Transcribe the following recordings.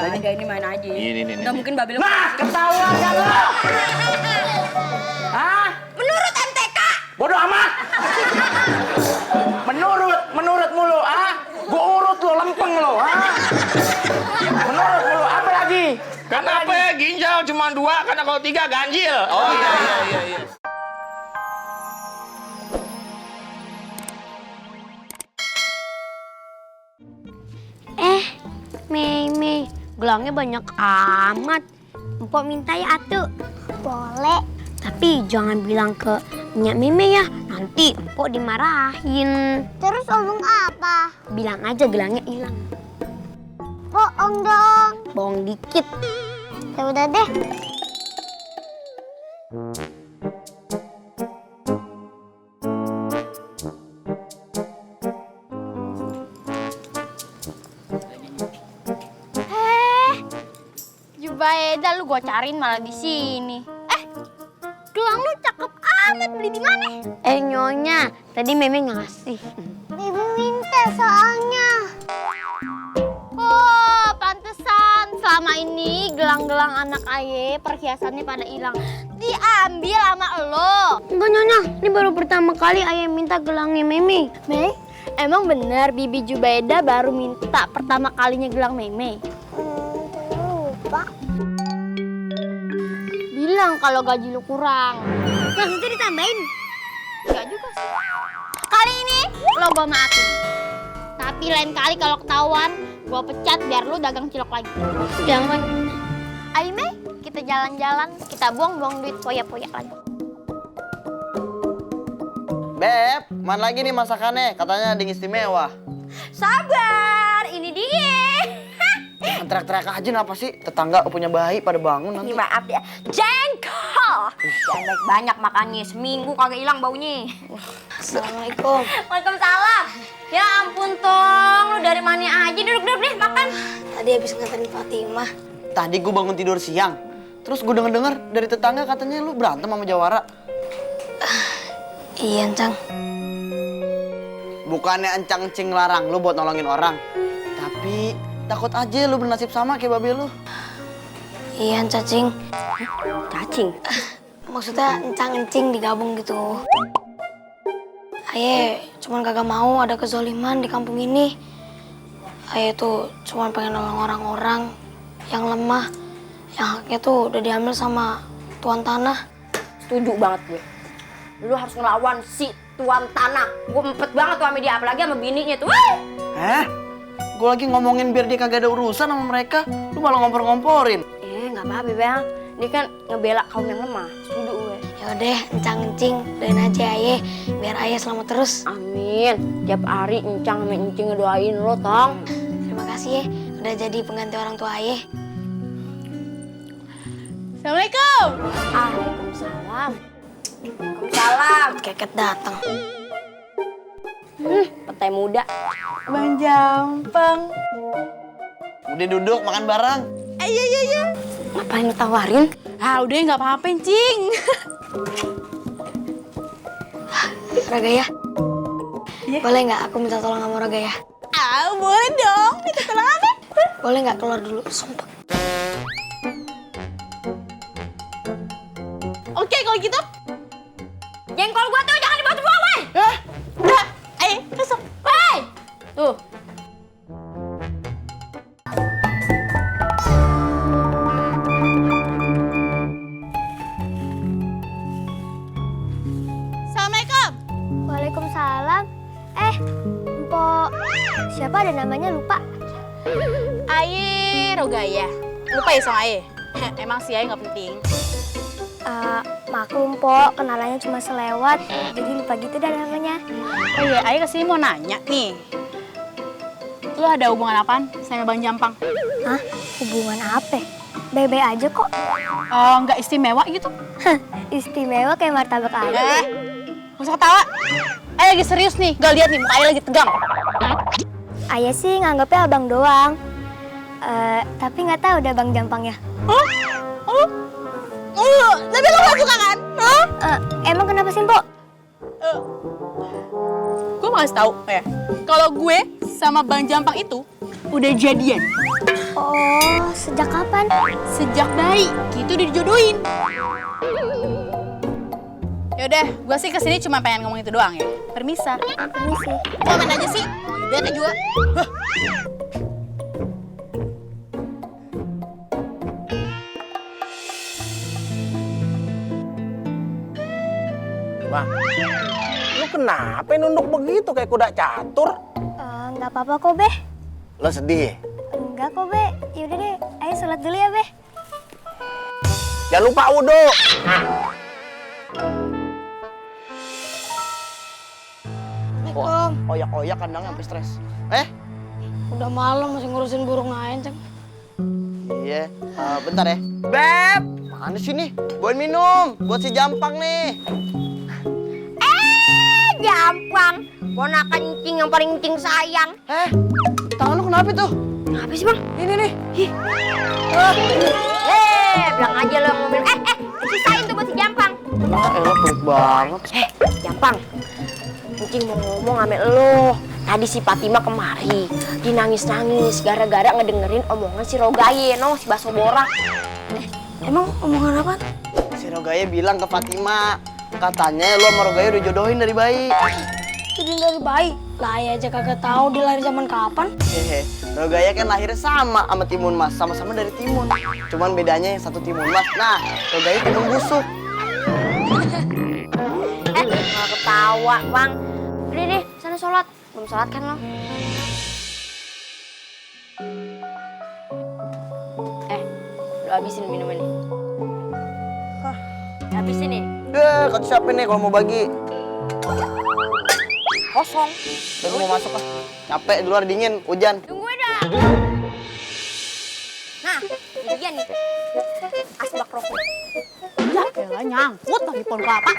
ada ini main aja. Ini. Nggak mungkin Babe lo. Nah, ketahuan kan lo? Hah? Menurut MTK. Bodoh amat. Menurut mulu, ah? Gua urut lo, lempeng lo, ah? Menurut mulu, apa lagi? Kenapa ya ginjal cuma 2, karena kalau 3 ganjil? Oh iya. Mei, gelangnya banyak amat. Mpok minta ya atuh. Boleh. Tapi jangan bilang ke Nyak Meme ya, nanti Mpok dimarahin. Terus ngomong apa? Bilang aja gelangnya hilang. Bohong dong. Bohong dikit. Ya udah deh. Jubaida lu gua cariin malah di sini. Gelang lu cakep amat, beli di mana? Nyonya, tadi Meme ngasih. Bibi minta soalnya. Oh, pantesan selama ini gelang-gelang anak aye perhiasannya pada hilang. Diambil sama lo. Enggak Nyonya, ini baru pertama kali ayah minta gelangnya Meme. Mei, emang bener Bibi Jubaida baru minta pertama kalinya gelang Meme? Lupa. Bilang kalau gaji lu kurang. Maksudnya ditambahin? Enggak juga sih. Kali ini lo gua maafin. Tapi lain kali kalau ketahuan, gua pecat biar lu dagang cilok lagi. Jangan. Ayo Mei, kita jalan-jalan, kita buang-buang duit poya-poya lagi. Beb, mana lagi nih masakannya? Katanya dingin istimewa. Sabar, ini dia. Teriak-teriak aja apa sih? Tetangga punya bayi pada bangun nanti. Maaf ya, jengkol. Jangan banyak makannya, seminggu kagak hilang baunya. Assalamualaikum. Waalaikumsalam. Ya ampun Tong, lu dari mana aja? Duduk deh, makan. Tadi habis nganterin Fatimah. Tadi gue bangun tidur siang. Terus gue denger dari tetangga katanya lu berantem sama Jawara. Iya, Encang. Bukannya encang-encing larang lu buat nolongin orang. Tapi takut aja lu bernasib sama kayak babe lu. Iya, Cacing. Cacing. Maksudnya encang-encing digabung gitu. Aye cuman kagak mau ada kezoliman di kampung ini. Aye tuh cuman pengen nolong orang-orang yang lemah. Yang haknya tuh udah diambil sama tuan tanah. Setuju banget gue. Lu harus ngelawan si tuan tanah. Gue mepet banget tuh sama dia, apalagi sama bininya tuh. Gue lagi ngomongin biar dia kagak ada urusan sama mereka. Lu malah ngompor-ngomporin. Nggak apa-apa Bang. Dia kan ngebela kaum yang lemah. Setuju gue. Yaudah, encang-encing doain aja Aye biar Aye selamat terus. Amin. Tiap hari encang sama encing ngedoain lo, Tong. Terima kasih ya udah jadi pengganti orang tua Aye. Assalamualaikum. Waalaikumsalam. Waalaikumsalam. Keket datang. Petai muda. Bang Jampang. Udah duduk makan bareng. Iya. Ngapain lu tawarin? Udah nggak apa-apa, Cing. Ragaya. Boleh nggak aku minta tolong sama Ragaya? Boleh dong. Minta tolong apa? Boleh nggak keluar dulu? Sumpah. Oke, kalau gitu. Jengkol gua tuh jangan dibawa-bawa, weh. Udah, ayo, masuk. Weh. Tuh. Assalamualaikum. Waalaikumsalam. Mpok siapa ada namanya lupa? Aye Rogaya. Lupa ya sama Aye? Emang sih Aye nggak penting. Maklum Mpok, kenalannya cuma selewat, jadi lupa gitu dah namanya. Oh iya, Aye kesini mau nanya nih. Lu ada hubungan apaan sama Bang Jampang? Hah? Hubungan apa? Bebe aja kok. Oh, nggak istimewa gitu? Istimewa kayak martabak aja. Nggak usah ketawa. Aye lagi serius nih, gak lihat nih muka Aye lagi tegang. Ayah sih nganggapnya abang doang. Tapi nggak tahu udah Bang Jampangnya. Tapi lo gak suka kan? Emang kenapa sih, Mpok? Gue mau kasih tahu ya. Kalau gue sama Bang Jampang itu udah jadian. Oh, sejak kapan? Sejak bayi, gitu udah dijodohin. Yaudah, gue sih kesini cuma pengen ngomong itu doang ya. Permisa. Permisi. Komen aja sih. Bete juga. Bang, lu kenapa nunduk begitu kayak kuda catur? Nggak apa-apa kok, Beh. Lo sedih? Enggak kok, Beh. Yaudah deh, ayo sholat dulu ya, Beh. Jangan lupa wudhu. Oyak-oyak kandangnya sampai stres. Udah malam masih ngurusin burung lain, Ceng. Iya, bentar ya. Beb, mana sih nih? Buat minum, buat si Jampang nih. Jampang, ponakan Encing yang paling Encing sayang. Tangan lu kenapa tuh? Kenapa sih, Bang? Ini nih. Bilang aja lo yang mau minum. Sisain tuh buat si Jampang. Elah pelit banget. Jampang, Encing mau ngomong sama lo. Tadi si Fatima kemari, dia nangis-nangis gara-gara ngedengerin omongan si Rogaye, si Baso Borak. Emang omongan apa? Si Rogaya bilang ke Fatima, katanya lu sama Rogaya udah jodohin dari bayi. Jadi dari bayi. Lah ya aja kagak tahu dia lahir zaman kapan. Rogaya kan lahirnya sama Timun Mas, sama-sama dari Timun. Cuman bedanya yang satu Timun Mas. Nah, Rogaya Timun busuk. Nggak ketawa, Bang. Udah deh, sana sholat. Belum sholat kan lo? Udah habisin minumannya. Habisin nih. Kau siapa nih kalau mau bagi? Kosong. Udah gua mau masuk ah. Capek di luar dingin, hujan. Tungguin dah. Nah, ini dia nih. Asbak rokok. Ya elah nyangkut lagi pohon kelapa.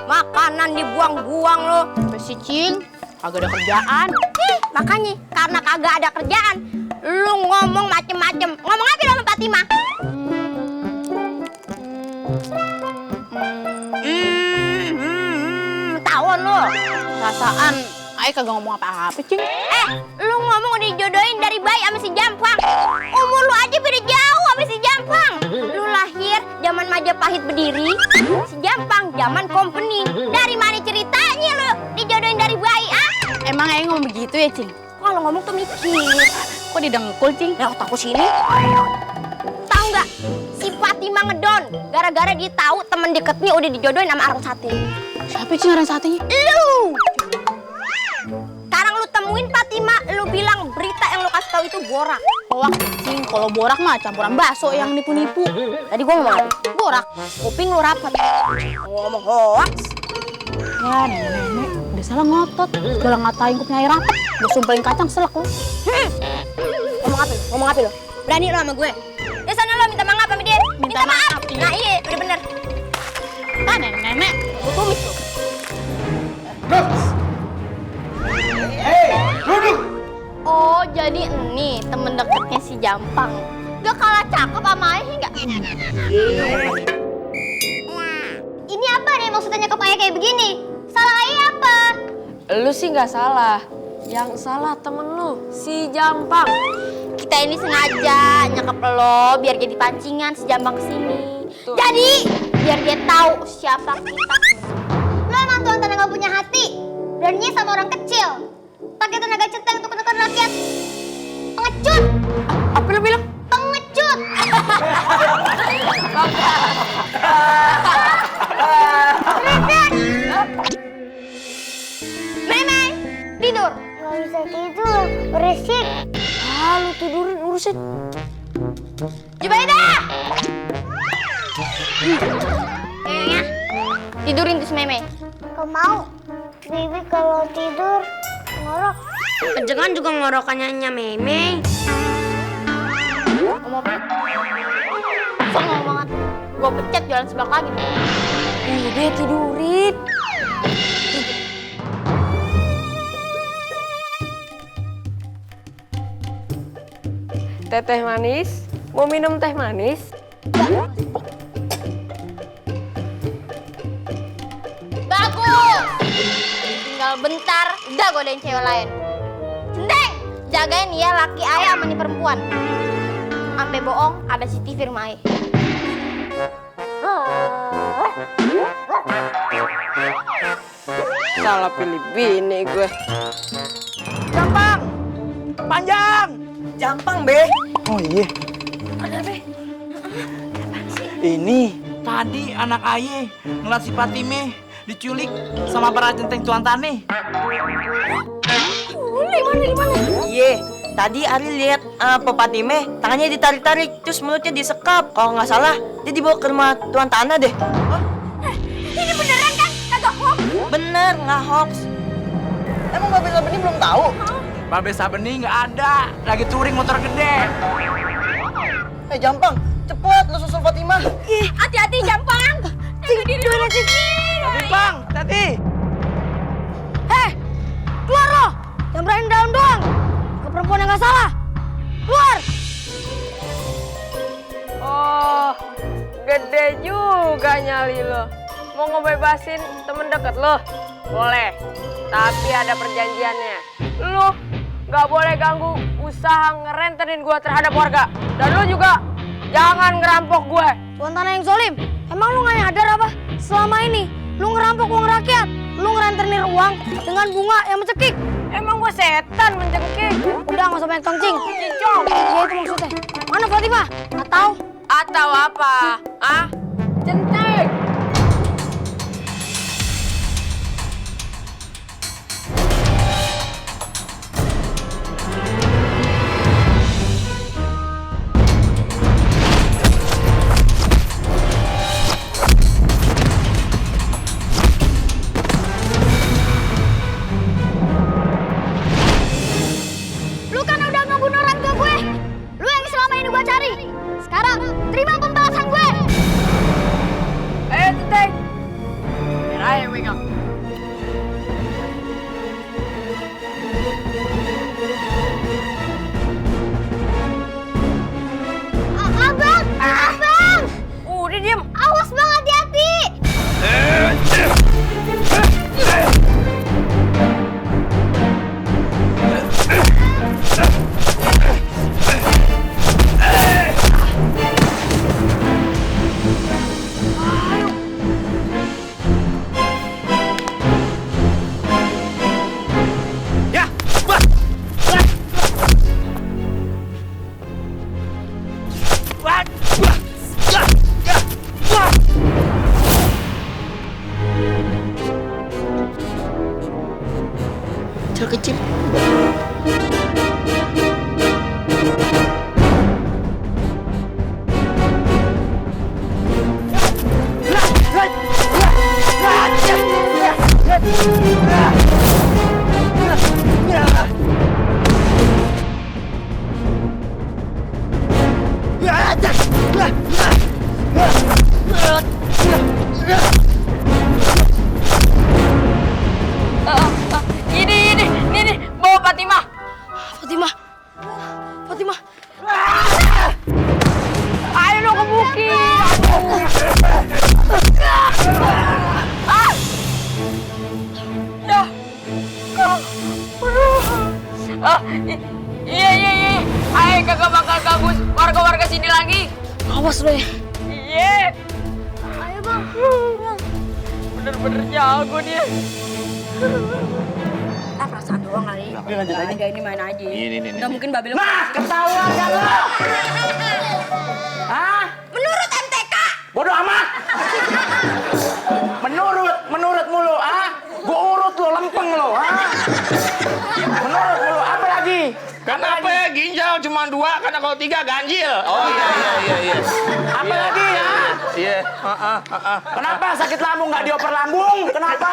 Makanan dibuang-buang lo. Si Cing, kagak ada kerjaan. Makanya karena kagak ada kerjaan, lu ngomong macem-macem. Ngomong apa lo sama Fatima? Tawon lo. Perasaan, Ay kagak ngomong apa-apa, Cing. Lu ngomong udah dijodohin dari bayi sama si Jampang. Umur lu aja beda jauh sama si Jampang. Lu lahir zaman Majapahit berdiri, si Jampang zaman company. Dari mana ceritanya lu dijodohin dari bayi, Emang Ay ngomong begitu ya, Cing? Kalau ngomong tuh mikir. Kok didengkul, Cing? Ya otakku sini. Tahu nggak? Si Fatima ngedon gara-gara dia tahu temen deketnya udah dijodohin sama arang sate. Siapa Cing orang satenya? Lu. Sekarang lu temuin Fatima, lu bilang berita yang lu kasih tahu itu borak. Hoak, Cing. Kalau borak mah campuran bakso yang nipu-nipu. Tadi gua ngomong apa? Borak. Kuping lu rapet. Ngomong hoax. Ya, nenek-nenek udah salah ngotot. Segala ngatain kupnya air rapet. Gue sumpahin kacang selek lu. Ngomong apa lu? Ngomong apa lu? Berani lu sama gue? Ya sana lu minta maaf sama dia. Minta maaf. Iya. Nah iya, udah bener. Kan nenek-nenek. Gue tumis tuh. Oh, jadi ini temen deketnya si Jampang. Gak kalah cakep sama Ayah nggak? Ini apa nih maksudnya ke Ayah kayak begini? Salah Ayah apa? Lu sih nggak salah. Yang salah temen lu, si Jampang. Kita ini sengaja nyekep lo biar jadi pancingan si Jampang kesini. Jadi biar dia tahu siapa kita. Lo emang tuan tanah gak punya hati. Beraninya sama orang kecil. Pakai tenaga centeng untuk menekan rakyat. Pengecut. Apa lu bilang? Pengecut. Memang tidur. Gak bisa tidur, berisik. Lu tidurin urusin. Jubaida. Kayaknya tidurin tuh si Meme. Gak mau. Bibi kalau tidur ngorok. Kejengan juga ngorokannya Meme. Ngomong apa? Songong banget. Gue pecat jalan sebelah lagi. Udah tidurin. Teh manis? Mau minum teh manis? Bagus. Tinggal bentar, udah godain cewek lain. Centeng, Jagain ya laki ayah sama nih perempuan. Sampai bohong ada CCTV rumah ayah. Salah pilih bini gue. Jampang! Panjang! Jampang, Be. Oh iya. Ini tadi anak aye ngeliat si Fatime diculik sama para centeng tuan tani. Iya, tadi Ari lihat Fatime tangannya ditarik-tarik, terus mulutnya disekap. Kalau nggak salah, dia dibawa ke rumah tuan tanah deh. Ini beneran kan? Kagak hoax. Bener, nggak hoax. Emang Mbak Bella Bening belum tahu? Babe Sabeni nggak ada, lagi touring motor gede. Jampang, cepet lu susul Fatimah. Hati-hati Jampang. Jaga diri dulu sih. Tapi bang, tadi. Keluar lo! Yang berani dalam doang! Ke perempuan yang nggak salah! Keluar! Oh, gede juga nyali lo. Mau ngebebasin temen deket lo? Boleh. Tapi ada perjanjiannya. Lo nggak boleh ganggu usaha ngerentenin gue terhadap warga. Dan lo juga jangan ngerampok gue. Tuan tanah yang zolim, emang lu nggak nyadar apa? Selama ini, lu ngerampok uang rakyat. Lu ngerentenir uang dengan bunga yang mencekik. Emang gue setan mencekik? Udah, nggak usah banyak tongcing. Cincong. Ya itu maksudnya. Mana Fatimah? Atau apa? Ah? Centeng. Lu kan udah ngebunuh orang tua gue. Lu yang selama ini gue cari. Sekarang terima pembalasan gue. Ayo Centeng. Biar aja yang megang. Abang! Udah diem. Awas bang, hati-hati. Ya, Kecil. Ini, bawa Fatimah. Fatimah. Ayo lo ke bukit. Iya. Ayo kagak bakal ganggu warga-warga sini lagi. Awas lo ya. Iya. Ayo bang. Bener-bener jago dia. Perasaan doang kali. Ada ini main aja. Ini. Nggak mungkin Babel. nah ketahuan kan lo? Hah? Menurut MTK. Bodoh amat. Menurut mulu, Gua urut lo, lempeng lo, Menurut mulu, apa lagi? Kenapa ya ginjal cuma 2, karena kalau 3 ganjil. Oh iya. Apa lagi ya? Iya. Kenapa sakit lambung nggak dioper lambung? Kenapa?